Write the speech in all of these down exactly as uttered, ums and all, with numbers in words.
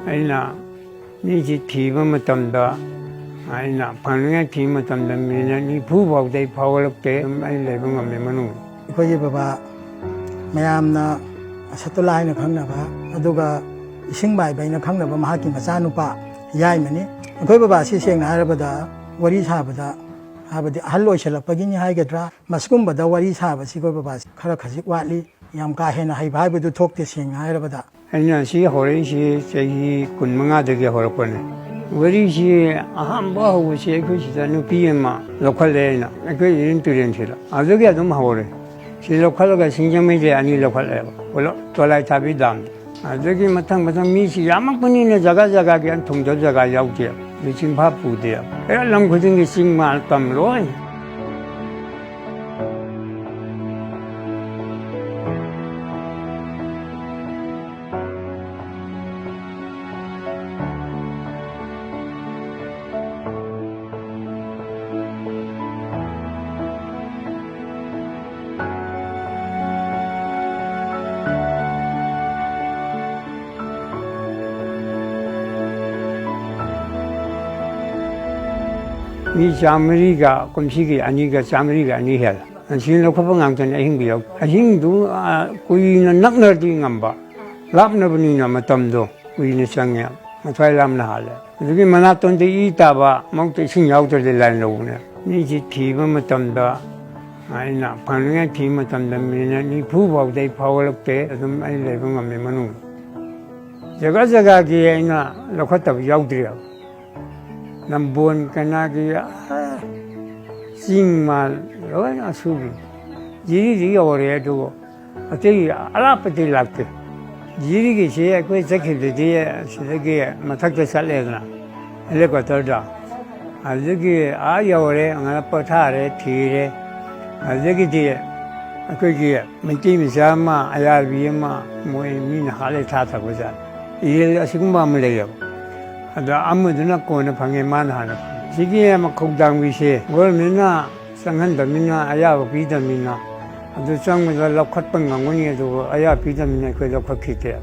ꯑꯩꯅ ꯃꯤꯁꯤ ꯊꯤꯕ ꯃꯇꯝꯗ, ꯑꯩꯅ ꯐꯪꯅꯤꯡꯉꯥꯏ ꯊꯤꯕ ꯃꯇꯝꯗ ꯃꯤꯅꯤꯠ ꯅꯤꯐꯨ ꯐꯥꯎꯗ ꯑꯩ ꯐꯥꯎꯒꯠꯂꯛꯇꯦ꯫ ꯑꯗꯨꯝ ꯑꯩ ꯂꯩꯕ ꯉꯝꯃꯦ ꯃꯅꯨꯡꯗ꯫ ꯑꯩꯈꯣꯏꯒꯤ ꯕꯕꯥ ꯃꯌꯥꯝꯅ ꯑꯁꯠꯇꯨꯜꯂꯥ ꯍꯥꯏꯅ ꯈꯪꯅꯕ, ꯑꯗꯨꯒ ꯏꯁꯤꯡ ꯃꯥꯏꯕ ꯍꯥꯏꯅ ꯈꯪꯅꯕ ꯃꯍꯥꯛꯀꯤ ꯃꯆꯥꯅꯨꯄꯥ ꯌꯥꯏꯃꯅꯤ꯫ ꯑꯩꯈꯣꯏ ꯕꯕꯥꯁꯤ ꯁꯦꯡꯅ ꯍꯥꯏꯔꯕꯗ ꯋꯥꯔꯤ ꯁꯥꯕꯗ, ꯍꯥꯏꯕꯗꯤ ꯑꯍꯜ ꯑꯣꯏꯁꯜꯂꯛꯄꯒꯤꯅꯤ ꯍꯥꯏꯒꯗ꯭ꯔꯥ, ꯃꯁꯤꯒꯨꯝꯕꯗ ꯋꯥꯔꯤ ꯁꯥꯕꯁꯤ ꯑꯩꯈꯣꯏ ꯕꯕꯥꯁꯤ ꯈꯔ ꯈꯖꯤꯛ ꯋꯥꯠꯂꯤ꯫ ꯌꯥꯝ ꯀꯥ ꯍꯦꯟꯅ ꯍꯩꯕ ꯍꯥꯏꯕꯗꯨ ꯊꯣꯛꯇꯦ ꯁꯦꯡꯅ ꯍꯥꯏꯔꯕꯗ꯫ ꯑꯩꯅ ꯁꯤ ꯍꯧꯔꯛꯏꯁꯤ ꯆꯍꯤ ꯀꯨꯟꯃꯉꯥꯗꯒꯤ ꯍꯧꯔꯛꯄꯅꯦ꯫ ꯋꯥꯔꯤꯁꯤ ꯑꯍꯥꯟꯕ ꯍꯧꯕꯁꯤ ꯑꯩꯈꯣꯏ ꯁꯤꯗ ꯅꯨꯄꯤ ꯑꯃ ꯂꯧꯈꯠꯂꯦ ꯑꯩꯅ, ꯑꯩꯈꯣꯏ ꯏꯔꯤꯟ ꯇꯨꯔꯦꯟꯁꯤꯗ꯫ ꯑꯗꯨꯗꯒꯤ ꯑꯗꯨꯝ ꯍꯧꯔꯦ꯫ ꯁꯤ ꯂꯧꯈꯠꯂꯒ ꯁꯤꯡꯖꯃꯩꯗ ꯑꯅꯤ ꯂꯧꯈꯠꯂꯦꯕ, ꯄꯨꯂꯞ ꯇꯣꯂꯥꯏ ꯊꯥꯕꯤ ꯗꯥꯝꯗ꯫ ꯑꯗꯨꯗꯒꯤ ꯃꯊꯪ ꯃꯊꯪ ꯃꯤꯁꯤ ꯌꯥꯝꯃꯛꯄꯅꯤꯅ ꯖꯒꯥ ꯖꯒꯥꯒꯤ ꯑꯃ ꯊꯨꯡꯗꯕ ꯖꯒꯥ ꯌꯥꯎꯗꯦꯕ꯫ ꯑꯗꯨ ꯆꯤꯡꯐꯥ ꯄꯨꯗꯦꯕ꯫ ꯍꯦꯛ ꯂꯝ ꯈꯨꯗꯤꯡꯒꯤ ꯆꯤꯡ ꯃꯥꯜ ꯇꯝ ꯂꯣꯏ꯫ ꯃꯤ ꯆꯥꯃꯔꯤꯒ, ꯀꯨꯝꯁꯤꯒꯤ ꯑꯅꯤꯒ ꯆꯥꯃꯔꯤꯒ ꯑꯅꯤ ꯍꯦꯜꯂꯦ꯫ ꯁꯤ ꯂꯧꯈꯠꯄ ꯉꯥꯛꯇꯅꯤ, ꯑꯍꯤꯡꯕ ꯌꯥꯎ-, ꯑꯍꯤꯡꯗꯨ, ꯑ, ꯀꯨꯏꯅ ꯅꯛꯅꯔꯗꯤ ꯉꯝꯕ, ꯂꯥꯞꯅꯕꯅꯤꯅ ꯃꯇꯝꯗꯣ ꯀꯨꯏꯅ ꯆꯪꯉꯦ, ꯃꯊ꯭ꯋꯥꯏ ꯂꯥꯞꯅ ꯍꯥꯜꯂꯦ꯫ ꯑꯗꯨꯒꯤ ꯃꯅꯥꯇꯣꯟꯗ ꯏ ꯇꯥꯕ, ꯃꯕꯨꯛꯇ ꯏꯁꯤꯡ ꯌꯥꯎꯗ꯭ꯔꯗꯤ ꯂꯥꯏꯟ ꯂꯧꯕꯅꯦ꯫ ꯃꯤꯁꯤ ꯊꯤꯕ ꯃꯇꯝꯗ, ꯑꯩꯅ ꯐꯪꯅꯤꯡꯉꯥꯏ ꯊꯤꯕ ꯃꯇꯝꯗ ꯃꯤꯅꯤꯠ ꯅꯤꯐꯨ ꯐꯥꯎꯗ ꯑꯩ ꯐꯥꯎꯒꯠꯂꯛꯇꯦ, ꯑꯗꯨꯝ ꯑꯩ ꯂꯩꯕ ꯉꯝꯃꯦ ꯃꯅꯨꯡꯗ꯫ ꯖꯒꯥ ꯖꯒꯥꯒꯤ ꯑꯩꯅ ꯂꯧꯈꯠꯇꯕ ꯌꯥꯎꯗ꯭ꯔꯤꯕ꯫ ꯅꯝꯕꯣꯟ ꯀꯩꯅꯥꯒꯤ, ꯑꯥ, ꯆꯤꯡ ꯃꯥꯟ ꯂꯣꯏꯅ ꯁꯨꯕꯤ꯫ ꯖꯤꯔꯤꯗꯤ ꯌꯧꯔꯦ, ꯑꯗꯨꯕꯨ ꯑꯇꯩ ꯑꯔꯥꯞꯄꯗꯤ ꯂꯥꯛꯇꯦ꯫ ꯖꯤꯔꯤꯒꯤꯁꯤ ꯑꯩꯈꯣꯏ ꯆꯠꯈꯤꯕꯗꯗꯤ ꯁꯤꯗꯒꯤ ꯃꯊꯛꯇ ꯆꯠꯂꯦꯗꯅ, ꯍꯦꯂꯤꯀꯣꯞꯇꯔꯗ꯫ ꯑꯗꯨꯗꯒꯤ ꯑꯥ ꯌꯧꯔꯦ, ꯉꯥꯏꯍꯥꯛ ꯄꯣꯊꯥꯔꯦ, ꯊꯤꯔꯦ꯫ ꯑꯗꯨꯗꯒꯤꯗꯤ ꯑꯩꯈꯣꯏꯒꯤ ꯃꯩꯇꯩ ꯃꯆꯥ ꯑꯃ, ꯑꯌꯥꯕꯤ ꯑꯃ, ꯃꯣꯏ ꯃꯤꯅ ꯍꯥꯠꯂꯦ ꯊꯥ ꯊꯛꯄꯗ꯫ ꯏꯔꯦꯜ ꯑꯁꯤꯒꯨꯝꯕ ꯑꯃ ꯂꯩꯌꯦꯕ꯫ ꯑꯗ ꯑꯃꯗꯨꯅ ꯀꯣꯟꯅ ꯐꯪꯉꯦ, ꯃꯥꯅ ꯍꯥꯟꯅ ꯐꯪꯉꯦ꯫ ꯁꯤꯒꯤ ꯃꯈꯧꯗꯥꯡꯕꯤꯁꯦ ꯒꯣꯔꯃꯦꯟꯅ ꯆꯪꯍꯟꯗꯕꯅꯤꯅ, ꯑꯌꯥꯕ ꯄꯤꯗꯕꯅꯤꯅ, ꯑꯗꯨ ꯆꯪꯕꯗ ꯂꯧꯈꯠꯄ ꯉꯝꯒꯅꯤ, ꯑꯗꯨꯕꯨ ꯑꯌꯥꯕ ꯄꯤꯗꯕꯅꯤꯅ ꯑꯩꯈꯣꯏ ꯂꯧꯈꯠꯈꯤꯗꯦ꯫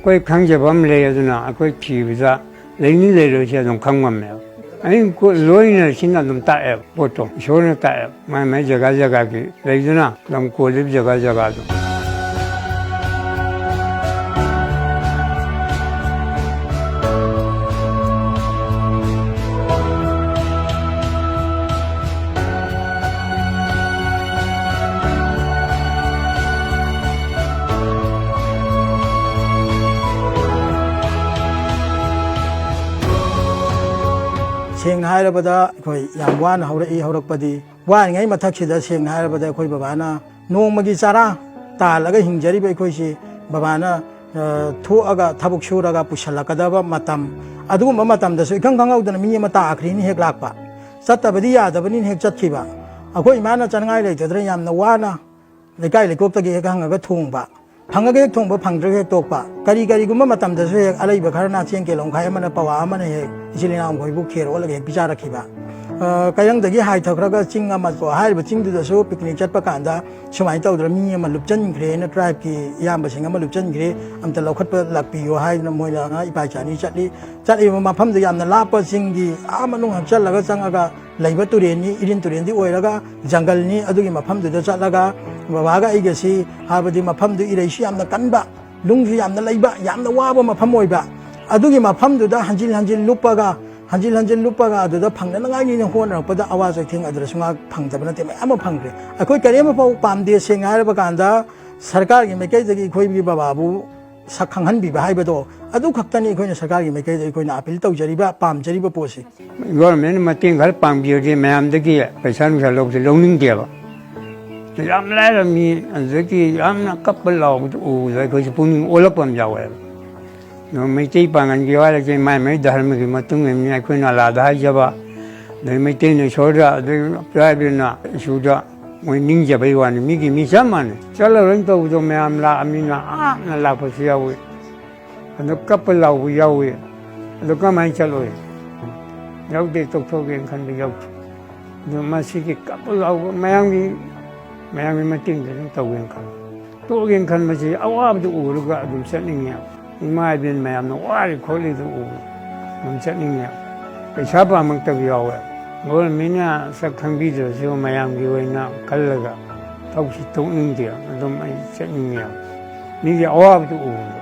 ꯑꯩꯈꯣꯏ ꯈꯪꯖꯕ ꯑꯃ ꯂꯩ, ꯑꯗꯨꯅ ꯑꯩꯈꯣꯏ ꯊꯤꯕꯗ ꯂꯩꯅꯤ ꯂꯩꯔꯣꯏꯁꯦ ꯑꯗꯨꯝ ꯈꯪ ꯉꯝꯃꯦꯕ꯫ ꯑꯩꯅ ꯀꯣ-, ꯂꯣꯏꯅ ꯁꯤꯅ ꯑꯗꯨꯝ ꯇꯥꯛꯑꯦꯕ ꯄꯣꯠꯇꯣ, ꯏꯁꯣꯔꯅ ꯇꯥꯛꯑꯦꯕ꯫ ꯃꯥꯏ ꯃꯥꯏ ꯖꯒꯥ ꯖꯒꯥꯒꯤ ꯂꯩꯗꯅ, ꯂꯝ ꯀꯣꯜꯂꯤꯕ ꯖꯒꯥ ꯖꯒꯥꯗꯣ꯫ ꯁꯦꯡꯅ ꯍꯥꯏꯔꯕꯗ, ꯑꯩꯈꯣꯏ ꯌꯥꯝ ꯋꯥꯅ ꯍꯧꯔꯛꯏ꯫ ꯍꯧꯔꯛꯄꯗꯤ ꯋꯥꯔꯤꯉꯩ ꯃꯊꯛꯁꯤꯗ, ꯁꯦꯡꯅ ꯍꯥꯏꯔꯕꯗ, ꯑꯩꯈꯣꯏ ꯕꯕꯥꯅ ꯅꯣꯡꯃꯒꯤ ꯆꯔꯥ ꯇꯥꯜꯂꯒ ꯍꯤꯡꯖꯔꯤꯕ ꯑꯩꯈꯣꯏꯁꯤ, ꯕꯕꯥꯅ, ꯑ, ꯊꯣꯛꯑꯒ ꯊꯕꯛ ꯁꯨꯔꯒ ꯄꯨꯁꯜꯂꯛꯀꯗꯕ ꯃꯇꯝ, ꯑꯗꯨꯒꯨꯝꯕ ꯃꯇꯝꯗꯁꯨ ꯏꯈꯪ ꯈꯪꯍꯧꯗꯅ ꯃꯤ ꯑꯃ ꯇꯥꯈ꯭ꯔꯤꯅ ꯍꯦꯛ ꯂꯥꯛꯄ꯫ ꯆꯠꯇꯕꯗꯤ ꯌꯥꯗꯕꯅꯤꯅ ꯍꯦꯛ ꯆꯠꯈꯤꯕ꯫ ꯑꯩꯈꯣꯏ ꯏꯃꯥꯅ ꯆꯠꯅꯉꯥꯏ ꯂꯩꯇꯗꯅ ꯌꯥꯝꯅ ꯋꯥꯅ ꯂꯩꯀꯥꯏ ꯂꯩꯀꯣꯛꯇꯒꯤ ꯍꯦꯛ ꯍꯪꯉꯒ ꯊꯣꯡꯕ, ꯐꯪꯉꯒ ꯍꯦꯛ ꯊꯣꯡꯕ, ꯐꯪꯗ꯭ꯔꯒ ꯍꯦꯛ ꯇꯣꯛꯄ꯫ ꯀꯔꯤ ꯀꯔꯤꯒꯨꯝꯕ ꯃꯇꯝꯗꯁꯨ ꯍꯦꯛ ꯑꯂꯩꯕ ꯈꯔꯅ ꯆꯦꯡ ꯀꯦꯂꯣꯡꯈꯥꯏ ꯑꯃꯅ ꯄꯋꯥ ꯑꯃꯅ ꯍꯦꯛ ꯏꯆꯤꯜ ꯏꯅꯥꯎ ꯃꯈꯣꯏꯕꯨ ꯈꯦꯔ ꯑꯣꯜꯂꯒ ꯍꯦꯛ ꯄꯤꯖꯔꯛꯈꯤꯕ꯫ ꯑ, ꯀꯩꯔꯪꯗꯒꯤ ꯍꯥꯏꯊꯈ꯭ꯔꯒ ꯆꯤꯡ ꯑꯃ, ꯍꯥꯏꯔꯤꯕ ꯆꯤꯡꯗꯨꯗꯁꯨ picnic ꯆꯠꯄ ꯀꯥꯟꯗ ꯁꯨꯃꯥꯏꯅ ꯇꯧꯗꯅ ꯃꯤ ꯑꯃ ꯂꯨꯞꯆꯟꯈ꯭ꯔꯦꯅ, tribeꯀꯤ ꯏꯌꯥꯝꯕꯁꯤꯡ ꯑꯃ ꯂꯨꯞꯆꯟꯈ꯭ꯔꯦ, ꯑꯝꯇ ꯂꯧꯈꯠꯄ ꯂꯥꯛꯄꯤꯌꯨ ꯍꯥꯏꯗꯅ ꯃꯣꯏꯅ ꯏꯄꯥ ꯏꯆꯥ ꯑꯅꯤ ꯆꯠꯂꯤ꯫ ꯆꯠꯂꯤꯕ ꯃꯐꯝꯗꯨ ꯌꯥꯝꯅ ꯂꯥꯞꯄ, ꯆꯤꯡꯒꯤ ꯑꯥ ꯃꯅꯨꯡ ꯍꯛꯆꯜꯂꯒ ꯆꯪꯉꯒ ꯂꯩꯕ ꯇꯨꯔꯦꯟꯅꯤ, ꯏꯔꯤꯟ ꯇꯨꯔꯦꯟꯗꯤ ꯑꯣꯏꯔꯒ ꯖꯪꯒꯜꯅꯤ꯫ ꯑꯗꯨꯒꯤ ꯃꯐꯝꯗꯨꯗ ꯆꯠꯂꯒ ꯕꯕꯥꯒ ꯑꯩꯒꯁꯤ, ꯍꯥꯏꯕꯗꯤ ꯃꯐꯝꯗꯨ ꯏꯔꯩꯁꯨ ꯌꯥꯝꯅ ꯀꯟꯕ, ꯅꯨꯡꯁꯨ ꯌꯥꯝꯅ ꯂꯩꯕ, ꯌꯥꯝꯅ ꯋꯥꯕ ꯃꯐꯝ ꯑꯣꯏꯕ, ꯑꯗꯨꯒꯤ ꯃꯐꯝꯗꯨꯗ ꯍꯟꯖꯤꯟ ꯍꯟꯖꯤꯟ ꯂꯨꯞꯄꯒ, ꯍꯟꯖꯤꯟ ꯍꯟꯖꯤꯟ ꯂꯨꯞꯄꯒ ꯑꯗꯨꯗ ꯐꯪꯅꯅꯉꯥꯏꯅꯤꯅ ꯍꯣꯠꯅꯔꯛꯄꯗ ꯑꯋꯥ ꯆꯩꯊꯦꯡ ꯑꯗꯨꯗꯁꯨ ꯉꯥꯏꯍꯥꯛ ꯐꯪꯗꯕ ꯅꯠꯇꯦ, ꯃꯌꯥꯝ ꯑꯃ ꯐꯪꯈ꯭ꯔꯦ꯫ ꯑꯩꯈꯣꯏ ꯀꯔꯤꯝ ꯑꯃ ꯐꯥꯎ ꯄꯥꯝꯗꯦ, ꯁꯦꯡꯅ ꯍꯥꯏꯔꯕ ꯀꯥꯟꯗ ꯁꯔꯀꯥꯔꯒꯤ ꯃꯥꯏꯀꯩꯗꯒꯤ ꯑꯩꯈꯣꯏꯒꯤ ꯕꯕꯥꯕꯨ ꯁꯛ ꯈꯪꯍꯟꯕꯤꯕ ꯍꯥꯏꯕꯗꯣ, ꯑꯗꯨ ꯈꯛꯇꯅꯤ ꯑꯩꯈꯣꯏꯅ ꯁꯔꯀꯥꯔꯒꯤ ꯃꯥꯏꯀꯩꯗ ꯑꯩꯈꯣꯏꯅ appeal ꯇꯧꯖꯔꯤꯕ, ꯄꯥꯝꯖꯔꯤꯕ ꯄꯣꯠꯁꯤ꯫ Governmentꯅ ꯃꯇꯦꯡ ꯈꯔ ꯄꯥꯡꯕꯤꯔꯗꯤ ꯃꯌꯥꯝꯗꯒꯤ ꯄꯩꯁꯥ ꯅꯨꯡꯁꯥ ꯂꯧꯕꯁꯦ ꯂꯧꯅꯤꯡꯗꯦꯕ꯫ ꯌꯥꯝ ꯂꯥꯏꯔꯕ ꯃꯤ, ꯑꯗꯨꯗꯒꯤ ꯌꯥꯝꯅ ꯀꯞꯄ ꯂꯥꯎꯕꯗꯨ ꯎꯕꯗ ꯑꯩꯈꯣꯏꯁꯨ ꯄꯨꯛꯅꯤꯡ ꯑꯣꯜꯂꯛꯄ ꯑꯃ ꯌꯥꯎꯋꯦꯕ꯫ ꯑꯗꯣ ꯃꯩꯇꯩ ꯄꯥꯉꯜꯒꯤ ꯍꯥꯏꯔꯗꯤ ꯃꯥꯏ ꯃꯥꯏ ꯙꯔꯃꯒꯤ ꯃꯇꯨꯡ ꯏꯟꯅ ꯑꯩꯈꯣꯏꯅ ꯑꯜꯂꯥꯗ ꯍꯥꯏꯖꯕ, ꯑꯗꯩ ꯃꯩꯇꯩꯅ ꯏꯁꯣꯔꯗ, ꯑꯗꯩ tribeꯅ ꯏꯁꯨꯗ ꯃꯣꯏ ꯅꯤꯡꯖꯕꯩ ꯋꯥꯅꯤ, ꯃꯤꯒꯤ ꯃꯤ ꯆꯞ ꯃꯥꯟꯅꯩ꯫ ꯆꯠꯂꯔꯣꯏꯅ ꯇꯧꯕꯗꯣ ꯃꯌꯥꯝ ꯂꯥꯛꯑꯃꯤꯅ ꯑꯥꯅ ꯂꯥꯛꯄꯁꯨ ꯌꯥꯎꯏ꯫ ꯑꯗꯨ ꯀꯞꯄ ꯂꯥꯎꯕ ꯌꯥꯎꯏ꯫ ꯑꯗꯨ ꯀꯃꯥꯏꯅ ꯆꯠꯂꯣꯏ? ꯌꯥꯎꯗꯦ, ꯇꯣꯛꯊꯣꯛꯑꯒꯦꯅ ꯈꯟꯕ ꯌꯥꯎꯗꯦ꯫ ꯑꯗꯨ ꯃꯁꯤꯒꯤ ꯀꯞꯄ ꯂꯥꯎꯕ ꯃꯌꯥꯝꯒꯤ, ꯃꯌꯥꯝꯒꯤ ꯃꯇꯦꯡꯗ ꯑꯗꯨꯝ ꯇꯧꯒꯦꯅ ꯈꯜꯂꯤ꯫ ꯇꯣꯛꯑꯒꯦꯅ ꯈꯟꯕꯁꯤ ꯑꯋꯥꯕꯗꯨ ꯎꯔꯒ ꯑꯗꯨꯝ ꯆꯠꯅꯤꯡꯉꯦ꯫ ꯏꯃꯥ ꯏꯕꯦꯟ ꯃꯌꯥꯝꯅ ꯋꯥꯔꯤ ꯈꯣꯠꯂꯤꯗꯨ ꯎꯕꯗ ꯑꯗꯨꯝ ꯆꯠꯅꯤꯡꯉꯦ꯫ ꯄꯩꯁꯥ ꯄꯥꯝꯃꯛꯇꯕ ꯌꯥꯎꯋꯦ꯫ ꯒꯣꯔꯃꯦꯟꯅ ꯁꯛ ꯈꯪꯕꯤꯗ꯭ꯔꯁꯨ ꯃꯌꯥꯝꯒꯤ ꯑꯣꯏꯅ ꯈꯜꯂꯒ ꯊꯕꯛꯁꯤ ꯇꯣꯛꯅꯤꯡꯗꯦ꯫ ꯑꯗꯨꯝ ꯑꯩ ꯆꯠꯅꯤꯡꯉꯦ꯫ ꯃꯤꯒꯤ ꯑꯋꯥꯕꯗꯨ ꯎꯕꯗ꯫